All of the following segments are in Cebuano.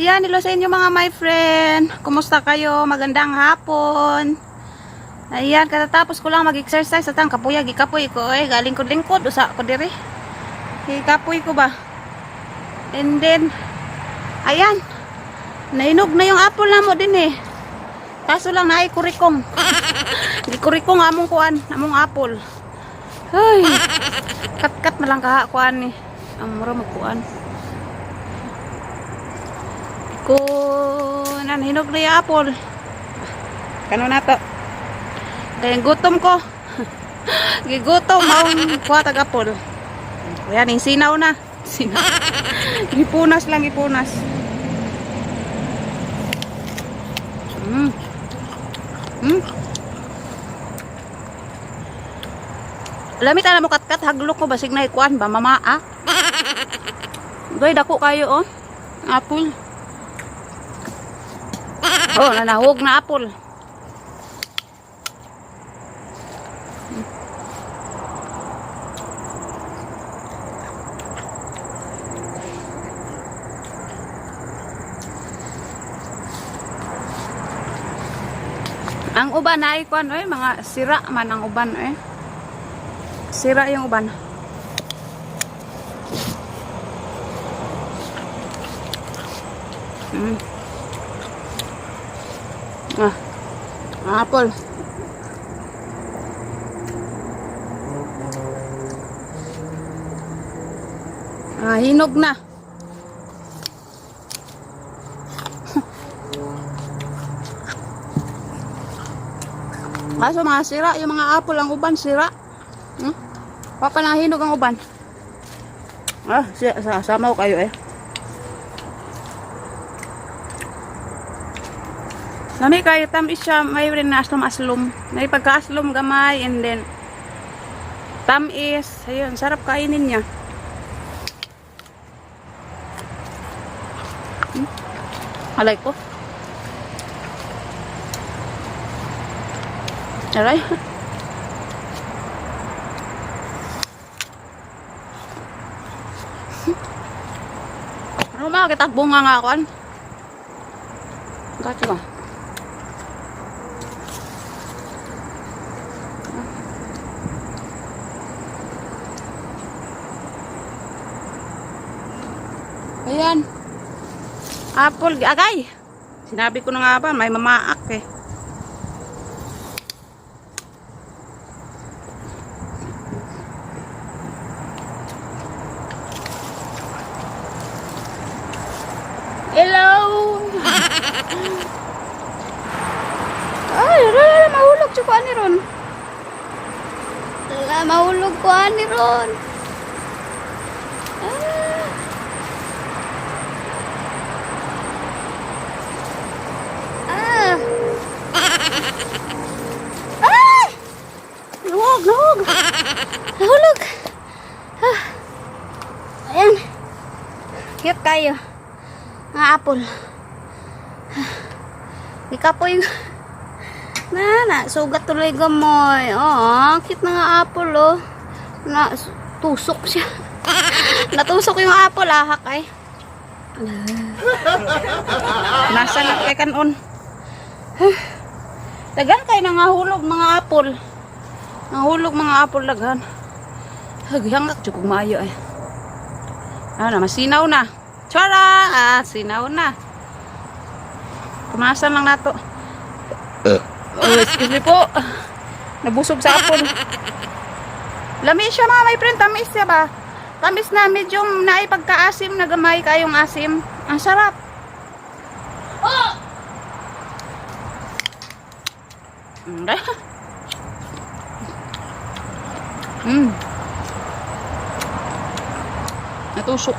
Yan, hello sa inyo, mga my friend. Kumusta kayo? Magandang hapon. Ayan, katatapos ko lang mag-exercise at ang kapuya, gikapoy ko eh. Galing ko lingkod, usa ko dire. Gikapoy ko ba? And then, ayan. Nainog na yung apple na mo din eh. Kaso lang naay kurikong. Gikurikong among kuan, among apple. Ay. Kat-kat na lang kaha kuan ni. Ang mura magkuan. Kunan hinog na yung apple. Kano na to? Kaya gutom ko. Gigutom maong kuha tag apple. Ayan, yung sinaw na. Sinaw. Gipunas lang, gipunas. Lamit alam mo katkat haglok ko basig na ikuan ba mamaa. Doy dako kayo oh. Apple. Oh, nanahog na apple. Ang uban ay kuan oy, mga sira man ang uban eh. Sira yung uban. Ah. Apple. Ah, hinog na. Kaso mga sira, yung mga apple, ang uban, sira. Pa na hinog ang uban. Ah, siya, sama ko kayo eh. Lami kayo, tamis siya, may rin na aslom aslom. May pagka-aslom gamay, and then tamis. Ayun, sarap kainin niya. Alay ko. Aray. Ano mga kita bunga nga kuan? Gacho ba? Ayan. Apple, agay. Sinabi ko na nga ba, may mamaak eh. Hello! Ay, ala, mahulog siya ko ani ron. Ala, mahulog ko ani ron. Ah. Ah. Ah! Nahulog, nahulog. Nahulog. Ah. Ayan. Cute kayo. Mga apple. Ikapoy. Na, na, sugat tuloy gamoy. Oh, cute na nga apple, oh. Na, tusok siya. Natusok yung apple, ahak ay. Nasa na kay kanon. Daghan kay nangahulog mga apple. Nangahulog mga apple daghan. Haghangak jud kog maayo eh. Ano, masinaw na. Chara! Ah, sinaw na. Punasan lang nato. Oh, excuse me po. Nabusog sa apple. Lami siya, mga my friend. Tamis siya ba? Tamis na. Medyo naipagkaasim na gamay kayong asim. Ang sarap. Oh! Natusok.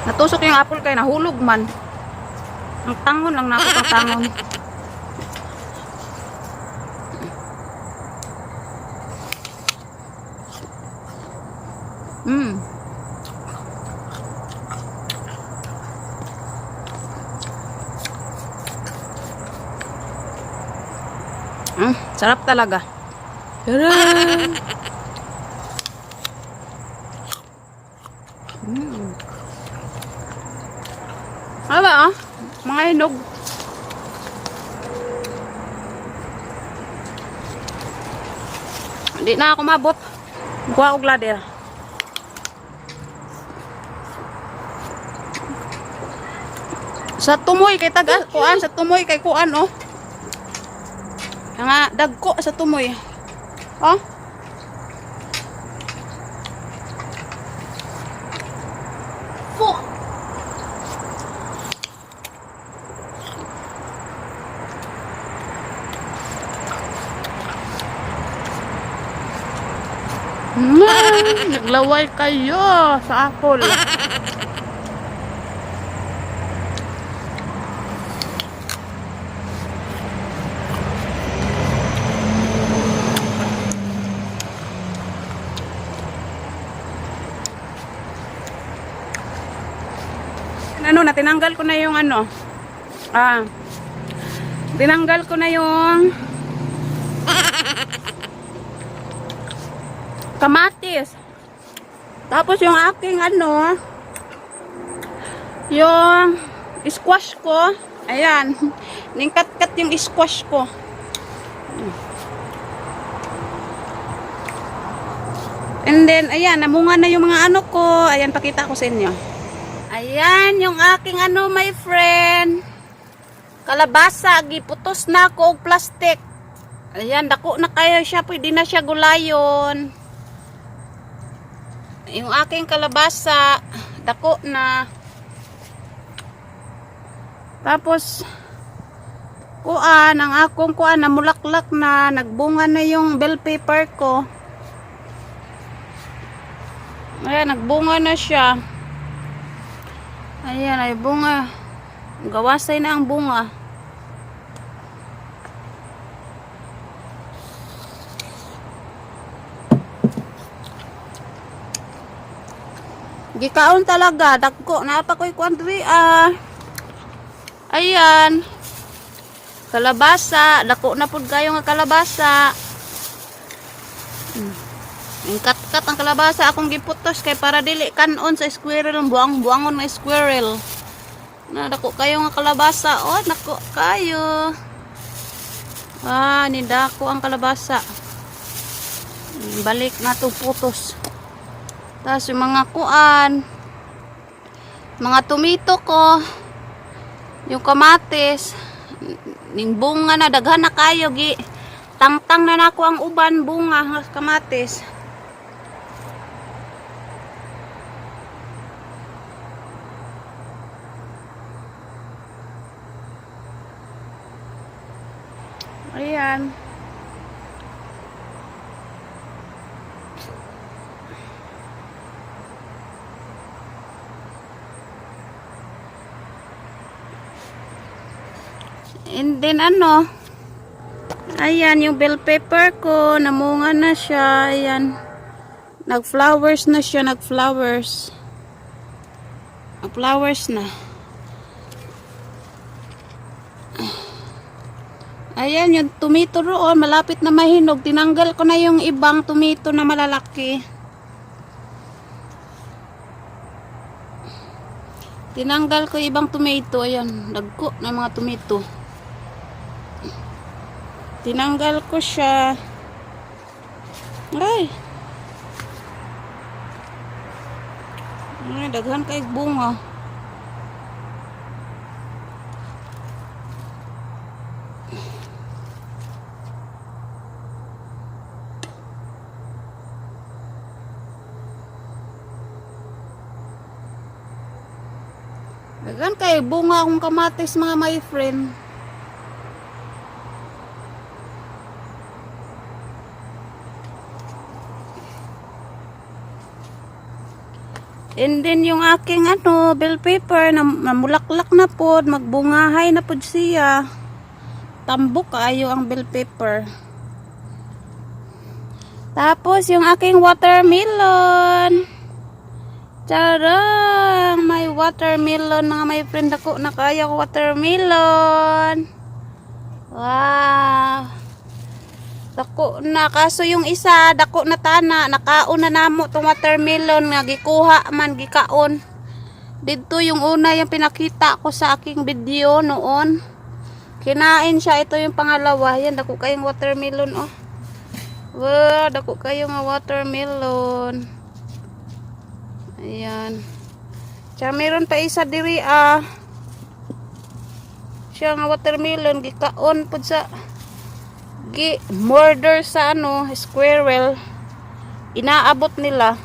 Natusok yung apple kay nahulog man. Ang tangon lang na ako, ang tangon. Sarap talaga. Tara! Aba ah, mga hinog. Hindi na ako mabot. Kuha og ladder. Sa tumoy kay tag kuan, sa tumoy kay kuan oh. Nga dagko sa tumoy. Oh. Four. Naglaway kayo sa apple. Ano na, tinanggal ko na yung ano. Ah. Tinanggal ko na yung kamatis. Tapos yung aking ano, yung squash ko, ayan, ningkat-kat yung squash ko. And then, ayan, namunga na yung mga ano ko. Ayan, pakita ko sa inyo. Ayan, yung aking ano, my friend. Kalabasa, giputos na ako og plastic. Ayan, dako na kayo siya. Pwede na siya gulayon. Yung aking kalabasa, dako na. Tapos, kuan, ang akong kuan, namulaklak na, nagbunga na yung bell pepper ko. Ayan, nagbunga na siya. Ayan, ay bunga. Gawasay na ang bunga. Gikaon talaga, dagko na pa ko'y kuan diri ah. Ayan. Kalabasa, dako na pud kayo nga kalabasa. Ang kat-kat ang kalabasa akong giputos kay para dili kanon sa squirrel, buang-buangon nga squirrel. Na dako kayo nga kalabasa. Oh, nako kayo. Ah, ni dako ang kalabasa. Balik na to putos. Tapos yung mga kuan, mga tumito ko, yung kamatis, ning bunga na daghan na kayo gi. Tangtang na nako ang uban bunga nga kamatis. Ayan. And then ano, ayan yung bell pepper ko, namunga na siya, ayan. Nag-flowers na siya, nag-flowers. Nag-flowers na. Ayan, yung tomato roon, malapit na mahinog. Tinanggal ko na yung ibang tomato na malalaki. Tinanggal ko yung ibang tomato. Ayan, dagko na mga tomato. Tinanggal ko siya. Ay. Ay, daghan kay bunga. Daghan kay bunga akong kamatis, mga my friend. And then yung aking ano, bell pepper na namulaklak na pod, magbungahay na pod siya. Tambok kaayo ang bell pepper. Tapos yung aking watermelon. Charang! May watermelon, mga my friend, ako na kaya ko watermelon. Wow! Dako na, kaso yung isa dako na tana, nakaon na namo tong watermelon nga gikuha man gikaon. Dito yung una, yung pinakita ko sa aking video noon. Kinain siya. Ito yung pangalawa. Yan, dako kayong watermelon, oh. Wow, dako kayo nga watermelon. Ayan. Tsaka meron pa isa diri ah. Siya nga watermelon gikaon pud sa gi murder sa ano, squirrel. Inaabot nila.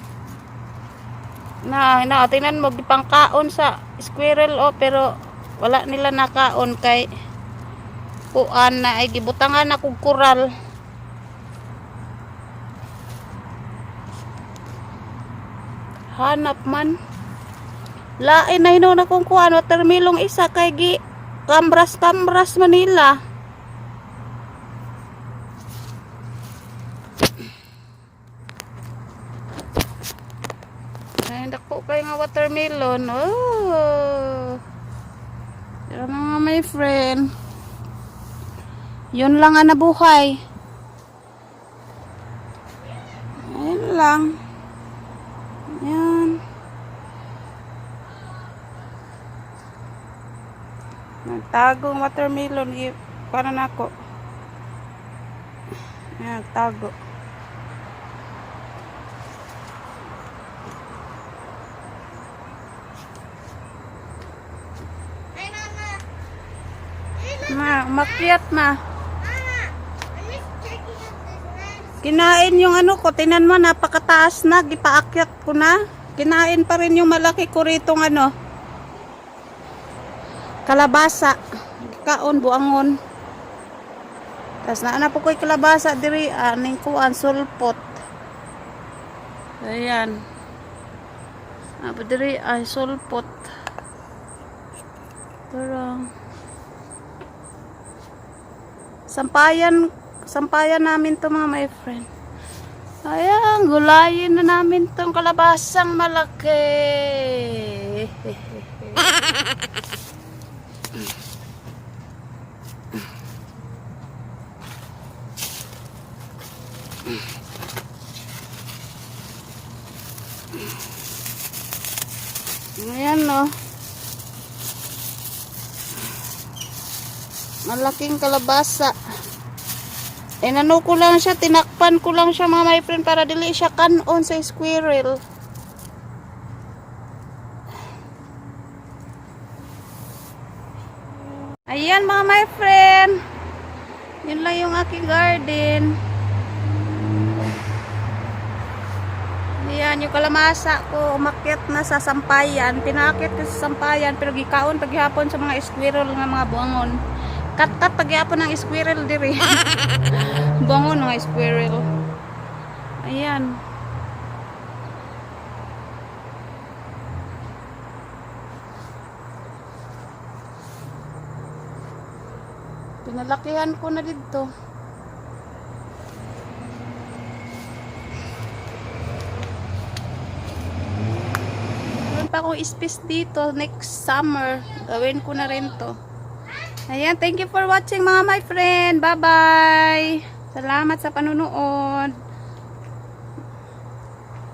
Na, na tingnan mo, gipangkaon sa squirrel oh, pero wala nila nakaon kay kuan na ay gibutangan na kog kural. Hanap man. Lain na hinuon akong kuan watermelon isa kay gi kambras kambras Manila. Ay, dako kayo nga watermelon. Oh. Yan mga my friend. Yun lang ang nabuhay. Ayun lang. Yan. Nagtagong watermelon. Para na ako. Ayan, nagtago. Hey, Mama. Hey, look. Ma, umakyat na. Mama, I'm just checking out this nest. Kinain yung ano ko, tinan mo, napakataas na, gipaakyat ko na. Kinain pa rin yung malaki ko ritong ano, kalabasa. Kaon, buangon. Tapos naana po ko'y kalabasa diri, aning kuan, sulpot. Ayan. Apo diri, ay sulpot. Pero, sampayan, sampayan namin to mga my friend. Ayan, gulayin na namin tong kalabasang malaki. Ayan, no. Malaking kalabasa. Inano ko lang siya, tinakpan ko lang siya, mga my friend, para dili siya kanon sa squirrel. Ayan, mga my friend. Yun lang yung aking garden. Ayan, yung kalamasa ko, umakyat na sa sampayan. Pinaakyat ko sa sampayan, pero gikaon paghapon sa mga squirrel nga mga buangon. Kat-kat paghapon ng squirrel diri. Buangon mga squirrel. Ayan. Pinalakihan ko na dito. Meron pa akong space dito next summer. Gawin ko na rin to. Ayan, thank you for watching, mga my friend. Bye-bye. Salamat sa panunood.